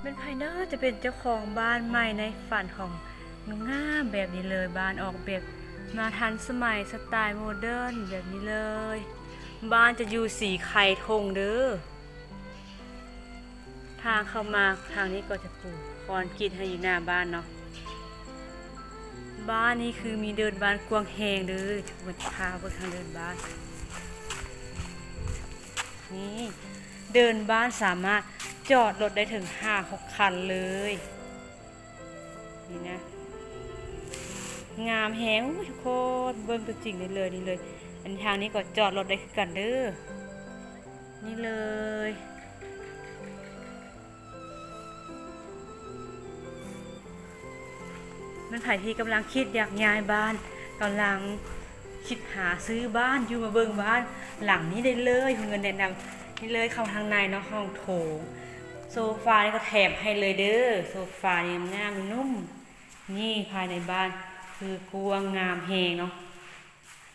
ແມ່ນໃຜເນາະຈະເປັນເຈົ້າຂອງບ້ານໃໝ່ໃນຝັນຂອງງາມໆແບບນີ້ເລີຍ. ບ້ານອອກແບບມາທັນສະໄໝ ສະໄຕໂມເດີນແບບນີ້ເລີຍ. ບ້ານຈະຢູ່ສີໄຄທົ່ງເດີ. ທາງເຂົ້າມາທາງນີ້ກໍຈະປູຄອນກຣີດໃຫ້ຢູ່ໜ້າບ້ານເນາະ. ບ້ານນີ້ຄືມີເດີ່ນບ້ານກວ້າງແຮງເດີ. ຈະພາເບິ່ງທາງເດີ່ນບ້ານ. ນີ້ ເດີ່ນບ້ານສາມາດຈອດລົດໄດ້ເຖິງຫ້າຫົກຄັນເລີຍ. ນີ້ນະ ງາມແຮງ. ໂອ້ຍ ທຸກຄົນ ເບິ່ງຕົວຈິງໄດ້ເລີຍ ນີ້ເລີຍ. ອັນທາງນີ້ກໍຈອດລົດໄດ້ຄືກັນເດີ. ນີ້ເລີຍ. ແມ່ນໃຜທີ່ກຳລັງຄິດຢາກຍ້າຍບ້ານ ກຳລັງຄິດຫາຊື້ບ້ານຢູ່ ມາເບິ່ງບ້ານຫຼັງນີ້ໄດ້ເລີຍ. ເງິນແນະນຳນີ້ເລີຍ. ເຂົ້າທາງໃນເນາະ ຫ້ອງໂຖງ. ໂຊຟານີ້ກໍແຖມໃຫ້ເລີຍເດີ. ໂຊຟານີ້ງາມໆ ນຸ້ມ. ນີ້ພາຍໃນບ້ານຄືກວ້າງງາມແຮງເນາະ.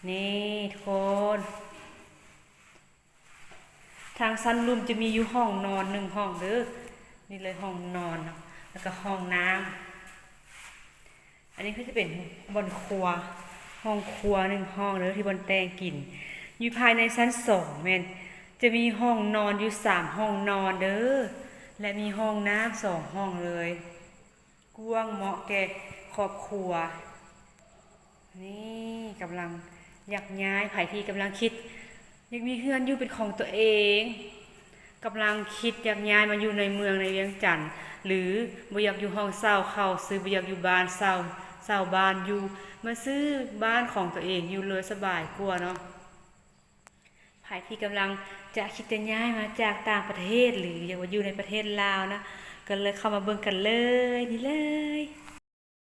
ນີ້ທຸກຄົນ. ທາງຊັ້ນລຸ່ມຈະມີຢູ່ຫ້ອງນອນໜຶ່ງຫ້ອງເດີ. ນີ້ເລີຍ ຫ້ອງນອນເນາະ ແລ້ວກໍຫ້ອງນ້ຳ. ອັນນີ້ກໍຈະເປັນບ່ອນຄົວ ຫ້ອງຄົວໜຶ່ງຫ້ອງເດີ ທີ່ບ່ອນແຕ່ງກິນ. ຢູ່ພາຍໃນຊັ້ນສອງແມ່ນຈະມີຫ້ອງນອນຢູ່ສາມຫ້ອງນອນເດີ ແລະ ມີຫ້ອງນ້ຳສອງຫ້ອງເລີຍ. ກວ້າງເໝາະແກ່ຄອບຄົວ. ນີ້ກຳລັງຢາກຍ້າຍ ໃຜທີ່ກຳລັງຄິດຢາກມີເຮືອນຢູ່ເປັນຂອງຕົວເອງ, ກຳລັງຄິດຢາກຍ້າຍມາຢູ່ໃນເມືອງໃນວຽງຈັນ ຫຼື ບໍ່ຢາກຢູ່ຫ້ອງເຊົ່າເຂົາຊື້, ບໍ່ຢາກຢູ່ບ້ານເຊົ່າ, ເຊົ່າບ້ານຢູ່, ມາຊື້ບ້ານຂອງຕົວເອງຢູ່ເລີຍສະບາຍກວ່າເນາະ. ໃຜທີ່ກຳລັງຈະຄິດຈະຍ້າຍມາຈາກຕ່າງປະເທດ ຫຼື ຢາກມາຢູ່ໃນປະເທດລາວນະ ກໍເລີຍເຂົ້າມາເບິ່ງກັນເລີຍ ນີ້ເລີຍ.